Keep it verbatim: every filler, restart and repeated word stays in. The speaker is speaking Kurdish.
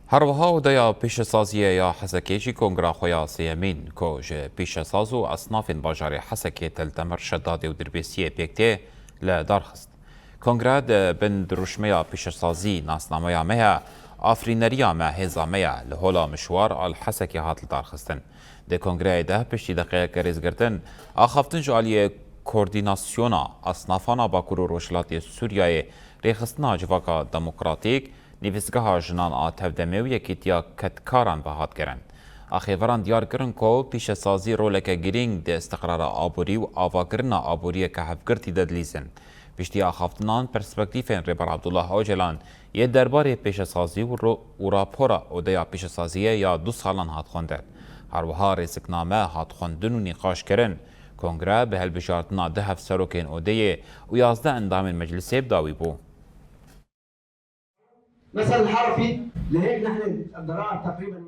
Her wiha odeya pêşesaziyê ya Hesekê jî kongra xwe ya sêyemîn, ku ji pêşesaz û esnafên bajarê Hesekê, Tel Temer, Şedadê û Dirbêsiyê pêk tê, li dar xist. Kongre di bin dirûşmeya pêşesazî, nasnameya me ye, afirîneriya me, hêza me ye, li hola Mişwar a li Hesekê hat lidarxistin. Di kongreyê de piştî deqeyeke rêzgirtin, axaftin ji aliyê Koordînasyona Esnafan a Bakur û Rojhilatê Sûriyeyê, Rêxistina Civaka Demokratîk, Nivîsgeha Jinan a Tevdemê û Yekîtiya Kedkaran ve hat kirin. Axêveran diyar kirin ku pîşesazî roleke girîng di îstiqrara aborî û avakirina aboriyeke hevgirtî de dilîzin. Piştî axaftinan perspektîfên Rêber Abdullah Ocalan yê derbarê pêşesazî û ro-, û rapora Odeya Pêşesaziyê ya du salan hat xwendin. Her wiha rêzikname hat xwendin û nîqaş kirin. Kongre bi hilbijartina du hevserokên Odeyê û yazdeh endamên Meclisê bi dawî bû. مثلا الحرفي لهيك نحن الضرائب تقريبا